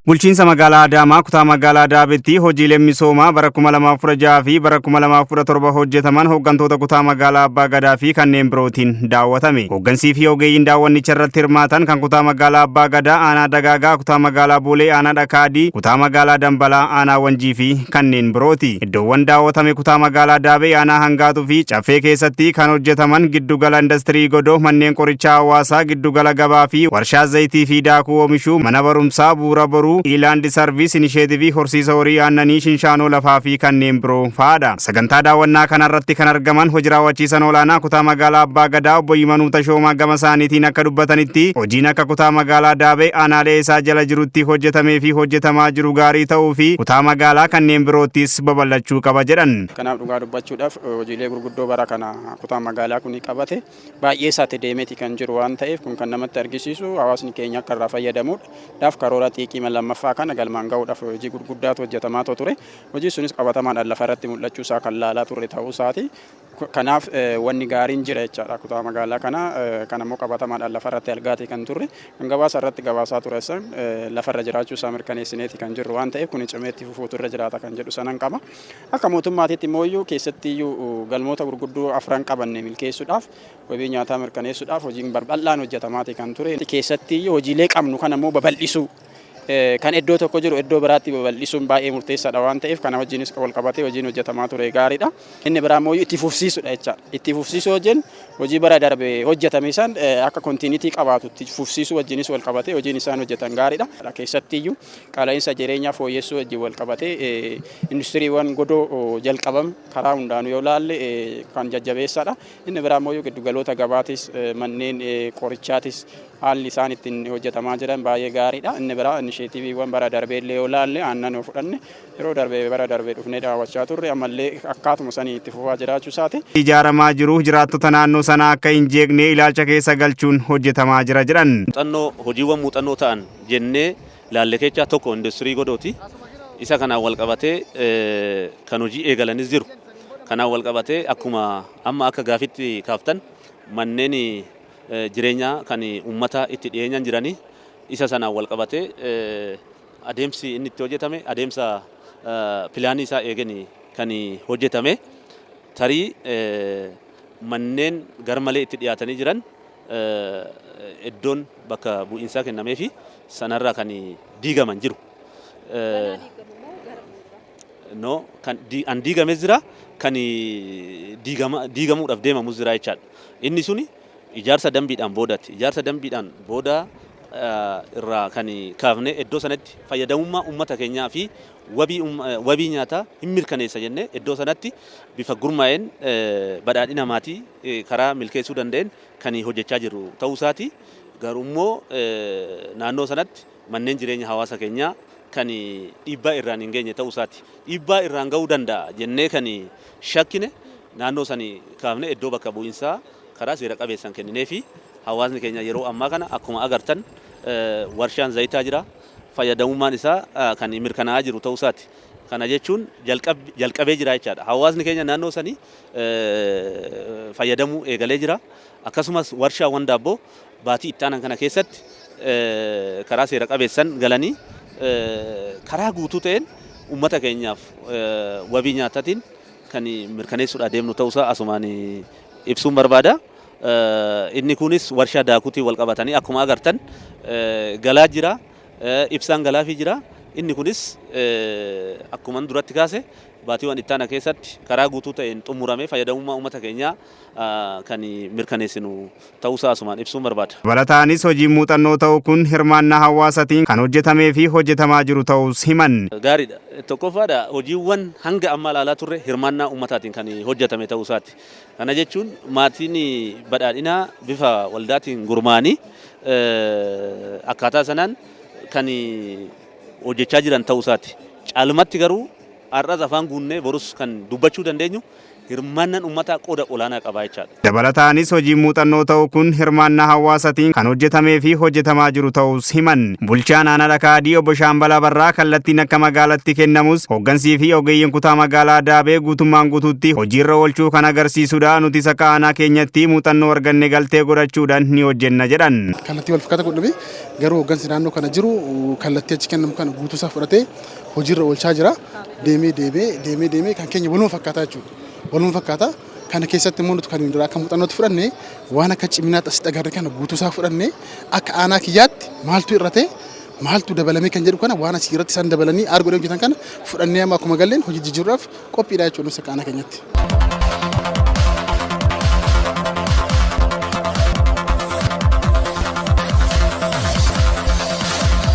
Bulchiinsa magaalaa Adaamaa kutaa magaalaa Daabetti hojiileen misoomaa bara 2016 fi bara 2017 hojjetaman hooggantoota kutaa magaalaa Abbaa Gadaa fi kanneen birootiin daawwatame. Hooggansii fi ogeeyyiin daawwannicha irratti hirmaatan kan kutaa magaalaa Abbaa Gadaa, Aanaa Dagaagaa, kutaa magaalaa Boolee, Aanaa Dhakaadii, kutaa magaalaa Dambalaa, Aanaa Wanjii fi kanneen birooti. Iddoowwan daawwatame kutaa magaalaa Daabee, Aanaa Hangaatuu fi Caffee keessatti kan hojjetaman giddugala indastirii Godoo, manneen qorichaa hawaasaa, giddugala gabaa fi warshaa zayitii fi daakuu oomishuu, mana barumsaa Bu'uura Boruu, Iilaand Sarviis Inisheetivii horsiisa horii aannanii, shinshaanoo lafaa fi kanneen biroo fa'aadha. Sagantaa daawwannaa kanarratti kan argaman hojii raawwachiisan olaanaa kutaa magaalaa Abbaa Gadaa obbo Yimanuu Tashoomaa gama isaaniitiin akka dubbatanitti, hojiin akka kutaa magaalaa Daabee aanaalee isaa jala jirutti hojjetamee fi hojjetamaa jiru gaarii ta'uu fi kutaa magaalaa kanneen biroottis babal'achuu qaba jedhan. Kanaaf dhugaa dubbachuudhaaf, hojiilee gurguddoo bara kana kutaa magaalaa kun qabate baay'ee isaatti deemeeti kan jiru waan ta'eef, kun kan namatti argisiisu hawaasni keenya akka irraa fayyadamuudha. Dhaaf karoora xiiqiima lammaffaa kana galmaan gahuudhaaf hojii gurguddaatu hojjetamaa ture. Hojii sunis qabatamaadhaan lafa irratti mul'achuu isaa kan laalaa turre ta'uu isaati. Kanaaf wanni gaariin jira jechaadha kutaa magaalaa kana. Kan ammoo qabatamaadhaan lafa irratti argaatii kan turre. Kan gabaasa irratti gabaasaa ture san lafarra jiraachuu isaa mirkaneessineeti kan jirru waan ta'eef, kun cimee itti fufuutu irra jiraata kan jedhu sanan qaba. Akka mootummaatiitti immoo iyyuu keessattiyyuu galmoota gurguddoo afran qabanne milkeessuudhaaf, wabii nyaataa mirkaneessuudhaaf hojiin bal'aan hojjetamaati kan ture. Keessattiyyuu hojiilee qabnu kana immoo babal'isuu, kan iddoo tokko jiru iddoo biraatti babal'isuun baay'ee murteessaadha waan ta'eef, kana wajjinis wal qabatee hojiin hojjetamaa ture gaariidha. Inni biraa immoo itti fufsiisuudha jechaadha. Itti fufsiisuu wajjin hojii bara darbe hojjetame san akka continuity qabaatu itti fufsiisuu wajjinis wal qabatee hojiin isaan hojjetan gaariidha. Keessattiyyuu qaala'insa jireenyaa fooyyessuu wajjin wal qabatee industiriiwwan godoo jalqabam karaa hundaanuu yoo laalle kan jajjabeessaadha. Inni biraa immoo giddugaloota gabaatis, manneen qorichaatis haalli isaan ittiin hojjetamaa jiran baay'ee gaariidha. Inni biraa inisheetiiviiwwan bara darbeellee yoo laalle, aannan yoo fudhanne, yeroo darbe bara darbe dhufnee daawwachaa turre, ammallee akkaatuma sanii itti fufaa jiraachuu isaati. Ijaaramaa jiru jiraattota naannoo sanaa akka hin jeeqne ilaalcha keessa galchuun hojjetamaa jira jedhan. Muuxannoo hojiiwwan muuxannoo ta'an jennee laalle keessaa tokko industirii godooti. Isa kanaan wal qabatee kan hojii eegalanis jiru. Kanaan wal qabatee akkuma amma akka gaafitti kaaftan, manneen jireenyaa kan uummata itti dhiyeenyaan jiranii, isa sanaan wal qabatee adeemsi inni itti hojjetame adeemsa pilaanii isaa eegani kan hojjetame. Tarii manneen garmalee itti dhiyaatanii jiran iddoon bakka bu'iinsaa kennamee fi sanarraa kan diigaman jiru. No, kan an diigames jira, kan diigamuudhaaf deemamus jira jechaadha. Inni suni ijaarsa dambiidhaan boodatti. Ijaarsa dambiidhaan booda irraa kan kaafne iddoo sanatti fayyadamummaa uummata keenyaa fi wabii nyaataa hin mirkaneessa jennee iddoo sanatti bifa gurmaa'een badhaadhina maatii karaa milkeessuu danda'een kan hojjechaa jirru ta'uu isaati. Garuu immoo naannoo sanatti manneen jireenya hawaasa keenyaa kan dhiibbaa irraan hin geenye ta'uu isaati. Dhiibbaa irraan ga'uu danda'a jennee kan shakkine naannoo sanii kaafne iddoo bakka bu'iinsaa karaa seera qabeessan kenninee fi hawaasni keenya yeroo ammaa kana akkuma agartan warshaan zayitaa jira. Fayyadamummaan isaa kan mirkanaa'aa jiru ta'uu isaati. Kana jechuun jalqabee jira jechaadha. Hawaasni keenya naannoo sanii fayyadamuu eegalee jira. Akkasumas warshaawwan daabboo baatii itti aanan kana keessatti karaa seera qabeessan galanii karaa guutuu ta'een uummata keenyaaf wabii nyaataatiin kan mirkaneessuudhaa deemnu ta'uusaa asumaan ibsuun barbaada. Inni kunis warshaa daakuutiin wal qabatanii akkuma agartan galaa jira. Ibsaan galaafii jira. Inni kunis akkuma duratti kaase baatiiwwan itti aanan keessatti karaa guutuu ta'een xumuramee fayyadamummaa uummata keenyaa kan mirkaneessinu ta'uusaa asumaan ibsuun barbaada. Dabalataanis hojiin muuxannoo ta'u kun hirmaannaa hawaasatiin kan hojjetamee fi hojjetamaa jiru ta'uus himan. Gaariidha. Tokkoffaadha, hojiiwwan hanga ammaa ilaalaa turre hirmaannaa uummataatiin kan hojjetame ta'uu isaati. Kana jechuun maatiin badhaadhinaa bifa waldaatiin gurmaa'anii akkaataa sanaan kan hojjechaa jiran ta'uu isaati. Caalmatti garuu har'as afaan guunnee borus kan dubbachuu dandeenyu Hirmaannaan uummataa qooda olaanaa qaba jechaadha. Dabalataanis hojiin muuxannoo ta'u kun hirmaannaa hawaasatiin kan hojjetamee fi hojjetamaa jiru ta'us himan. Bulchaan aanaa Dhakaa Adii obbo Shaambalaa Barraa kallattiin akka magaalatti kennamus hooggansii fi ogeeyyiin kutaa magaalaa Daabee guutummaan guutuutti hojiirra oolchuu kan agarsiisudha. Nutis akka aanaa keenyatti muuxannoo arganne galtee godhachuudhaan ni hojjenna jedhan. Kallattii wal fakkaata godhame, garuu hooggansi naannoo kana jiru kallattii achi kennamu kana guutuusaa fudhatee hojiirra oolchaa jira. Deemee deemee deemee deemee kan keenya waluma fakkaataa jechuudha. Waluma fakkaata. Kana keessatti immoo nuti kan nuti akka muuxannootti fudhanne, waan akka ciminaatti asitti agarre kana guutuusaa fudhanne, akka aanaa kiyyaatti maaltu irrate, maaltu dabalamee kan jedhu kana, waan asii irratti isaan dabalanii arguudhaan hojjetan kana fudhannee amma akkuma galleen hojii jijjiiruudhaaf qophiidha jechuudha akka aanaa keenyatti.